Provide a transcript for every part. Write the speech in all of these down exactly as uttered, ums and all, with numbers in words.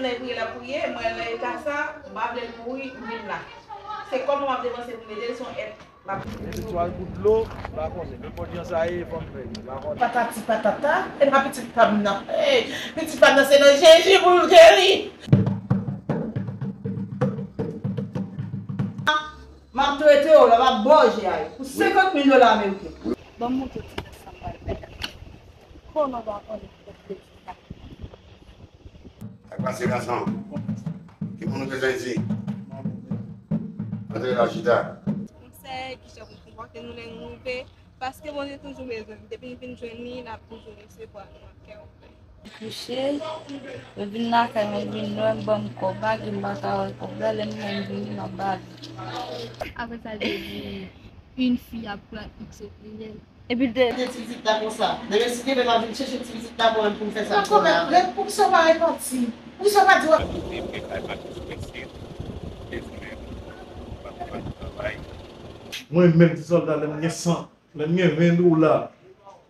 Lè priye l ap priye, mwen nan eta sa, m pa vle l mouri, m vin la. Se kòb mwen m ap depanse pou m ede l, se yon èt m ap. Mete twa gout dlo, m pa konnen. Nenpòt jan sa ye, fò m fè l, m pa konnen. Patati patata, e pa pitit pa m nan. Hey, pitit pa m nan, se nan Jezi pou l geri. M ap trete w la, m ap ba w je a yo. Pou senkant mil dola ameriken. Ban m montre w ti nèg sa m pral fè la. Konnen w pa konnen ki plezi sa. Sa k pase, gason? Ki moun ou bezwen di? Antre la, chita. Konsèy, kijan pou konpòte nou lè nou rive, paske Bondye toujou bezwen m. Depi n vin jwenn li, n ap toujou resevwa nou ak kè ouvè. Kouche, yo vin lakay mwen, vin wè m, ban m kòb, m pa gen, m pa ka wè kòb la, lè m wè m vini, m ap ba li. Apre sa, l te di, une fille ap pran X ou plizyè. Epi l te. Te ti pitit la konsa. Demen si Dye vle, m ap vin chèche ti pitit la pou mwen pou m fè sa m konnen avè l. Poukisa w pa repanti? Poukisa w pa di w. Mwen menm ti sòlda, lè m gen san, lè m gen ven dola,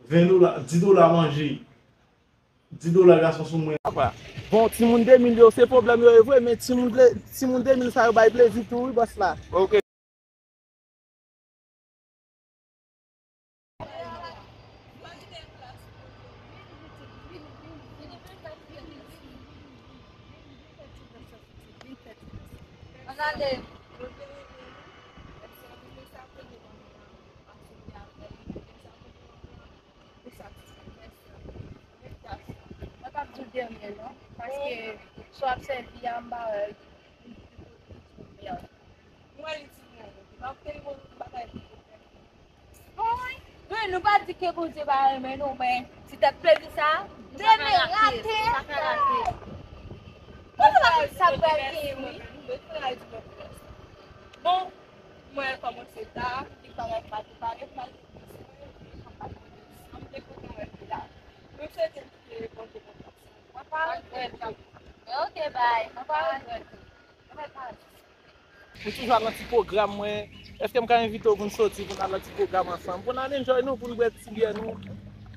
ven dola, dis dola manje, dis dola gason sou mwen. Bon, timoun de mil yo, se pwoblèm yo ye vre, men timoun de, timoun de mil sa yo bay plezi tou, wi, bòs la. Ok. Mwen p ap di w dènye non, paske sa w ap sèvi a, m pa wè l. Mwen li di mwen, m ap te yon bagay pou fè. Bon, wi, nou pa di ke Bondye pa renmen nou, men ti tèt plezi sa, demen rate. Kote la pou sa pral gen, wi. Bon, mwen kòmanse ta, li pa wè pa te pare, pa te pare, pa te pare, m te kontan wè li la. Mwen swete ke Bondye kontan. Mwen pa regrèt li. Ok, bay, mwen pa regrèt li. Mwen pa Ou toujou al nan ti pwogram mwen. Èske m ka envite w pou n soti, pou n al nan ti pwogram ansanm? Pou n al enjoy nou, pou n bwè ti byè nou?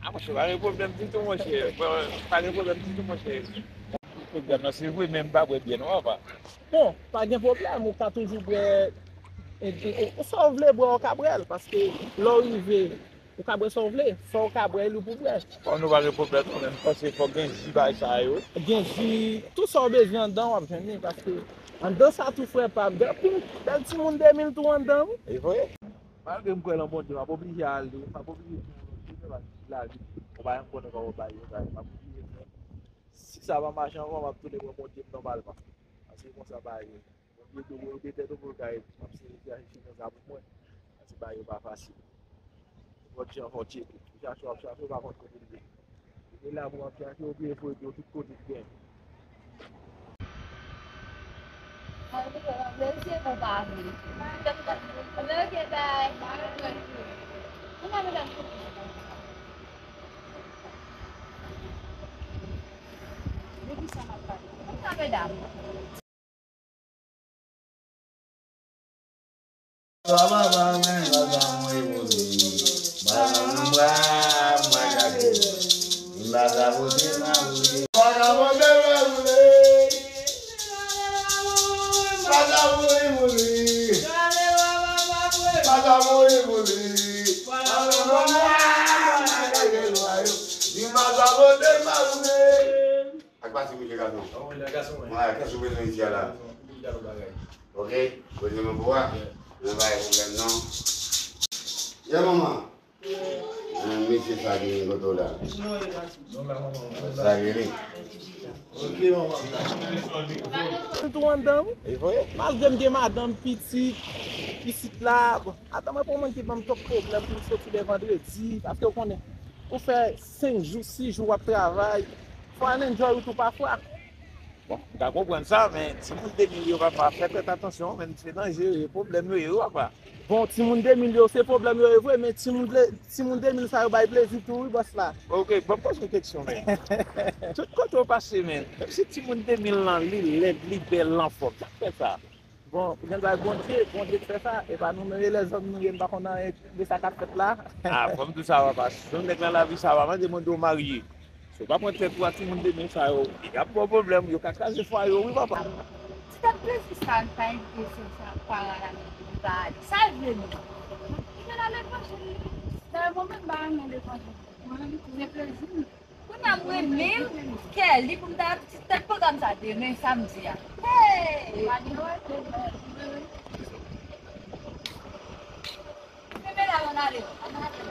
A, monchè, pa gen pwoblèm ditou, monchè. Pa, pa gen pwoblèm ditou, monchè. Pwogram nan, se vre, men m pa bwè byè non, papa. Bon, pa gen pwoblèm, ou ka toujou bwè, e, e, e, sa w vle bwè, ou ka bwè l, paske lè w rive, Ou ka bwè sa w vle, sa w ka bwè, li pou bwè. Bon, nou pa gen pwoblèm non, men m panse fòk gen ji bagay sa yo. Gen ji, tout sa w bezwen anndan, w ap jwenn li, paske anndan sa tou frè pa m. Gen anpil bèl timoun de mil tou anndan, wi. E vre? Malgre m kwè nan Bondye, m ap oblije ale, m ap oblije fè yon lòt chemen, paske lavi, ou pa janm konnen kòman w bay yo, m ap oblije fè. Si sa pa mache ankò, m ap tounen pran Bondye m nòmalman. Paske konsa bagay yo. Bondye tou, Bondye tèt ou pou l ka ede. M ap sere chache chimen sa pou mwen. Paske bagay yo pa fasil. Nenpòt jan fò w tcheke. Ou chache, w ap chache, ou pa konn kote l ye. Ou te la pou w ap chache, ou bliye fouye pye w tout kote l gen. Ok, bye. Medam. Ak pati mouche gason. An, mwen la gason, mwen. Mwen la, kiyès ou bezwen isi a la? Tout gado bagay. Ok, bezwen mwen pou a? Yeah. Mwen pa gen pwoblèm non. Yeah, manman. An, mesye sa ki gen kote w la. Non, la, manman, mwen la. Sa gen li. Ok, manman. Tou anndan, wi. E vre? Malgre m gen madanm, pitit, isit la, bon, madanm mwen pa manke ban m twòp pwoblèm pou m soti lè vandredi, paske w konnen, ou fè senk jou, sis jou w ap travay, fò w al enjoy ou tou pafwa. Bon, m ka konprann sa, men timoun de mil yo, papa, fè tèt atansyon, men se danjere, pwoblèm yo ye, wi, papa. Bon, timoun de mil yo, se pwoblèm yo ye vre, men timoun de, timoun de mil sa yo bay plezi tou, wi, bòs la. Ok, ban m poze yon keksyon, men. Tout kote w pase, men, menm si timoun de mil lan, li lèd, li bèl, l anfòm, sa k fè sa? Bon, gen bagay Bondye, Bondye k fè sa, e pa nou menm, e lèzòm nou ye, n pa konn anyen de sa k ap fèt la. A, fò m di w sa, papa. Si yon nèg nan lavi sa, pa mande mande w marye. Ou pa pran tèt ou a timoun demen sa yo, y ap ba w pwoblèm, yo ka kraze fwaye w wi papa. Ti tèt plezi sa, l pa enterese w sa, para la, li pa ale. Sa l vle menm? Li vle al levanjil li. Dayè mwen menm m pa renmen levanjil. Mwen menm m vle plezi m. Kounye a m renmen Kelly pou m ta ti tèt pwogram sa demen samdi a. Hey! Kenbe la, ann ale. Ann ale.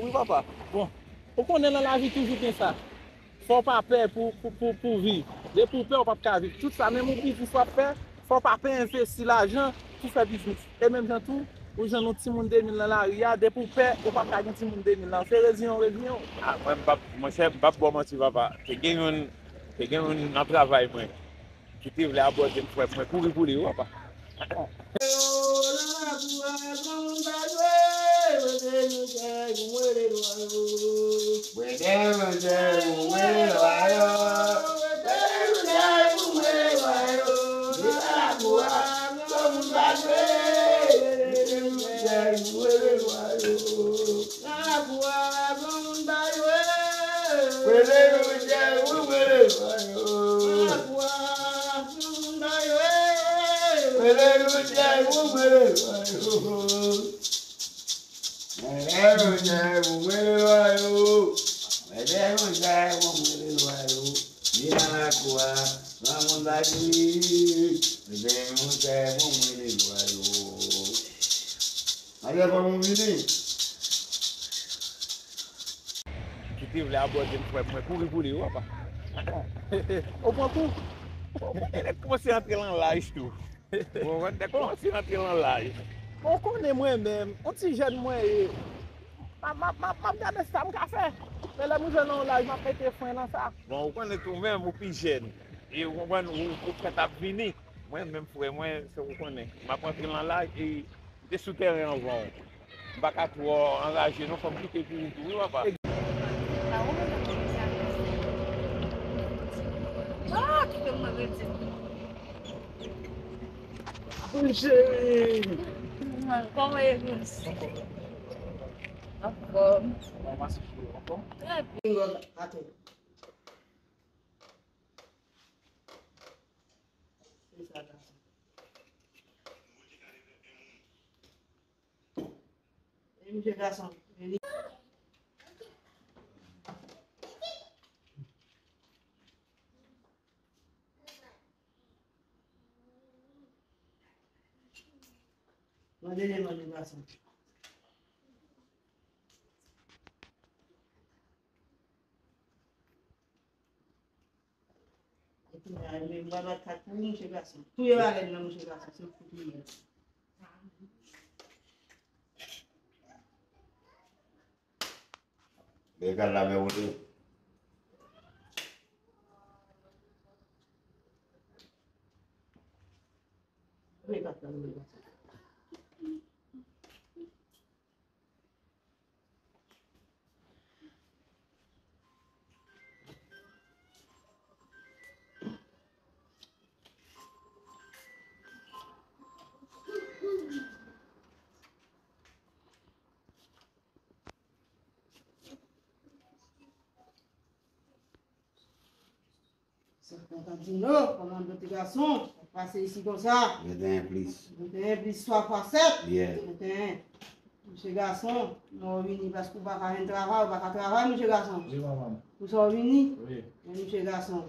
Wi papa. Bon, ou konnen nan lavi toujou gen sa. Fò w pa pè pou, pou, pou, pou viv. Depi w pè, w p ap ka viv. Tout sa, menm yon biznis w ap fè, fò w pa pè envesti lajan pou fè biznis. E menm jan tou, ou jwenn yon timoun de mil nan lari a, depi w pè, ou p ap ka gen timoun de mil la. Se reziyen w reziyen w. Ah, mwen, m p ap, monchè, m p ap ba w manti, papa. Te gen youn, te gen youn nan travay mwen ki te vle abòde m, frè m, mwen kouri pou li, wi, papa. Nan lakou a, ban moun ba jwe. Kwele nou jwe, ou kwele lwa yo. Nan lakou a, ban moun ba jwe. Kwele nou jwe, ou kwele lwa yo. Kwele nou jwe, ou kwele lwa yo. Kwele nou jwe, ou kwele lwa yo. Vin nan lakou a, ban moun ba jwe. Kwele nou jwe, ou kwele lwa yo. Maryaj pa moun vini. Ki te vle abòde m, frè m, mwen kouri pou li, wi, papa. Ou pran kou? Ou konnen nèg kòmanse antre nan laj tou. Ou konnen nèg kòmanse antre nan laj. Ou konnen mwen menm, yon ti jèn mwen ye. M ap, m ap, m ap, m ap gade sa m ka fè. Men lè m rive nan yon laj, m ap mete fren nan sa. Bon, ou konnen tou menm, ou pi jèn. E ou konprann, ou, ou prèt ap vini. Mwen menm, frè mwen, se ou konnen. M ap antre nan laj e m te sou tèren anvan w. M pa ka twò anraje non, fò m kite pou ou tou, wi, papa. Ah, kite m rete. Bonjou. Kòman w ye, Bruce? Anfòm. Trè byen. E misye gason. Mande li, mande gason. Epi la, men m pral bat kat pou ou, monchè gason. Touye balèn nan, monchè gason, se ou ki touye l. Bèl kat la, bèl wote. Touye kat la, monchè gason. Sa kontan di nou, kòman nou ti gason, pase isi konsa. Venteyen plis. Venteyen plis twa fwa sèt. Yeah. Venteyen. Misye gason, nou vini paske ou pa ka jwenn travay, ou pa ka travay, misye gason. Wi, manman. Pou sa ou vini? Wi. Men misye gason,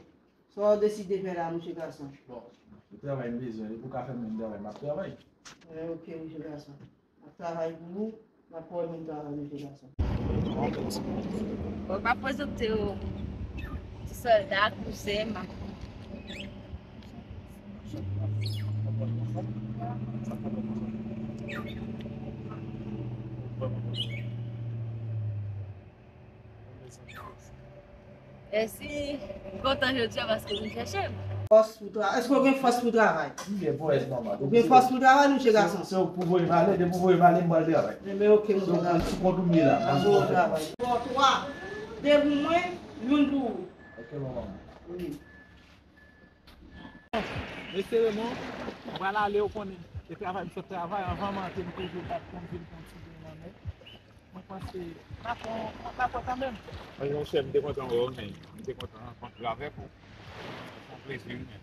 sa ou deside fè la, misye gason? Bon, se travay m bezwen, depi ou ka fè m menm travay, m ap travay. Eh, ok, misye gason. M ap travay pou ou, m ap fè w menm travay, mesye gason. Bon, m ap prezante w ti sòlda, kouzen m. Mèsi. M kontan jodi a paske w vin chèche m. Fòs pou tra-, èske w gen fòs pou travay? M gen fòs, manman. Ou gen fòs pou travay, mesye gason? Se, se ou pou voye m ale, depi ou voye m ale, m pral travay. Enben, ok, mesye gason. Se ou pou kont ou m ye la. Bon travay. Bon, twa. De pou mwen, youn pou ou. Ok, manman. Wi. Mesye Raymond, m pral ale, ou konnen, e travay m sot travay, anvan m antre, m toujou bat pou m vin pran ti grenn nan men. Mwen panse, n ap pran, n ap pran kanmenm. Wi, monchè, m te kontan wè w, men. M te kontan rankontre avèk ou. Se yon plezi, wi, men.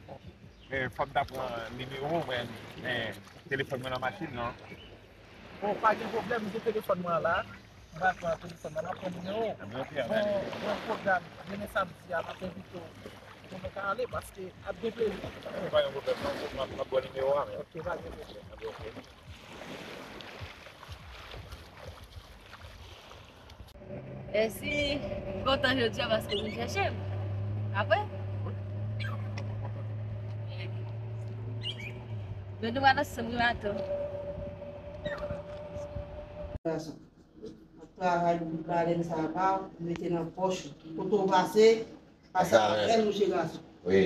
Men, fò m ta pran nimewo w, men, men telefòn mwen nan machin nan. Bon, pa gen pwoblèm, m gen telefòn mwen la. M va pran telefòn mwen, m ap pran nimewo w. Bon, bon pwogram. Demen samdi a, m ap envite w pou nou ka ale, paske ap gen plezi. Pa gen pwoblèm, non. M ap, m ap pran nimewo a, men. Ok, pa gen pwoblèm. Ok, ok. Mèsi. M kontan jodi a paske w vin chèche m. Apre? Men nou pral ansanm wi, maten. Gason. Ap travay pou balèn sa a pa, mete nan pòch ou. Kote w pase, pase avè l, mouche gason. Wi.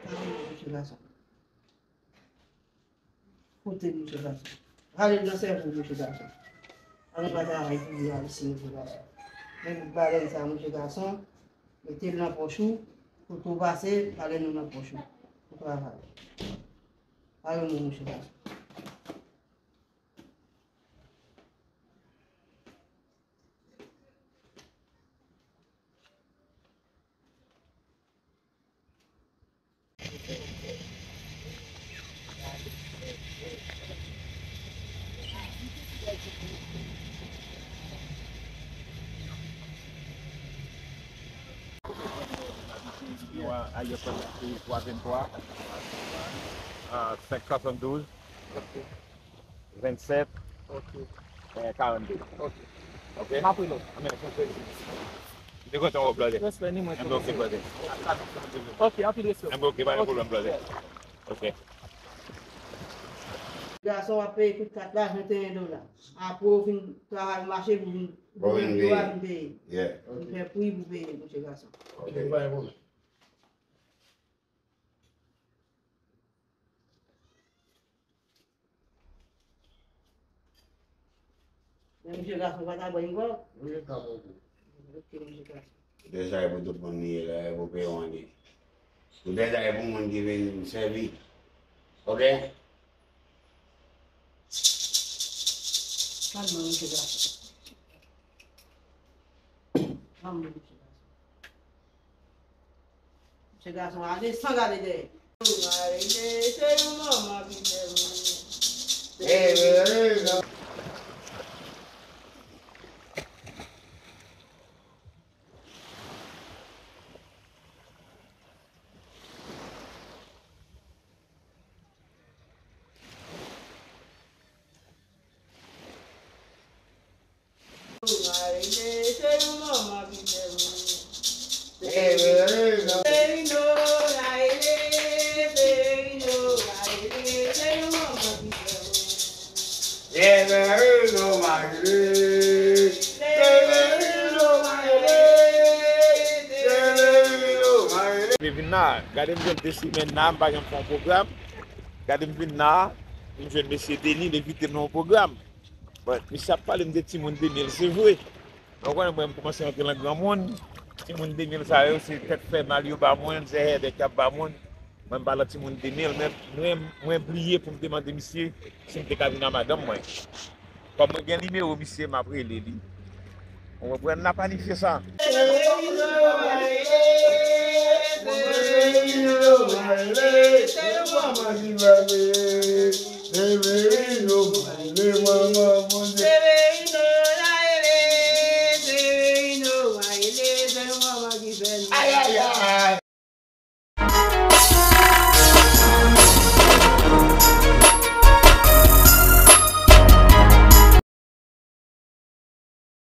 Mouche gason. Kote mouche gason? Rale l nan sèvo w, mouche gason. Ann pa travay pou nou ayisyen, mouche gason. Men bout balèn sa, mouche gason, mete l nan pòch ou, kote w pase, balèn nan nan pòch ou. Ou travay. Rale l non, mouche gason. Yo a, a, yo fè twa venntwa, a, senk swasanndouz. Vennsèt, eh, karannde. Ok. Ok? M ap rele w. Amèn. M te kontan wè w, brother. Respè ni mwen. Enben, ok, brother. Ok, anpil respè. Enben, ok, pa gen pwoblèm, brother. Ok. Gason w ap peye tout kat la, venteyen dola. Apre w fin travay mache pou vin, pou vin peye. Yeah. Ou fè pri pou peye, mouche gason. Ok. Pa gen pwoblèm. Men mouche gason pa ta bwè ankò. Wi, ta bwè ankò. Ok, mouche gason. Dèzay pou tout moun li ye la, e pou peyon an li. Pou dèzay pou moun ki vin sèvi. Ok? Kalme, mouche gason. Kalme, mouche gason. Mouche gason ale san gade dèyè. Marile, se yon manman ki fè m. Li vin la, gade m jwenn de semèn la, m pa janm fè yon pwogram. Gade m vin la, m jwenn mesye Denis, l envite m nan yon pwogram. Bon, misye ap pale m de timoun de mil, se vre. Donk, ou konnen mwen, m kòmanse antre nan granmoun. Timoun de mil sa yo, se tèt fè mal yo ba mwen, se hèdèk y ap ba mwen. Mwen, m pa nan timoun de mil, men mwen, mwen bliye pou m te mande misye si m te ka vin a madanm mwen. Kòm mwen gen nimewo misye, m ap rele li. Ou konprann? N a planifye sa.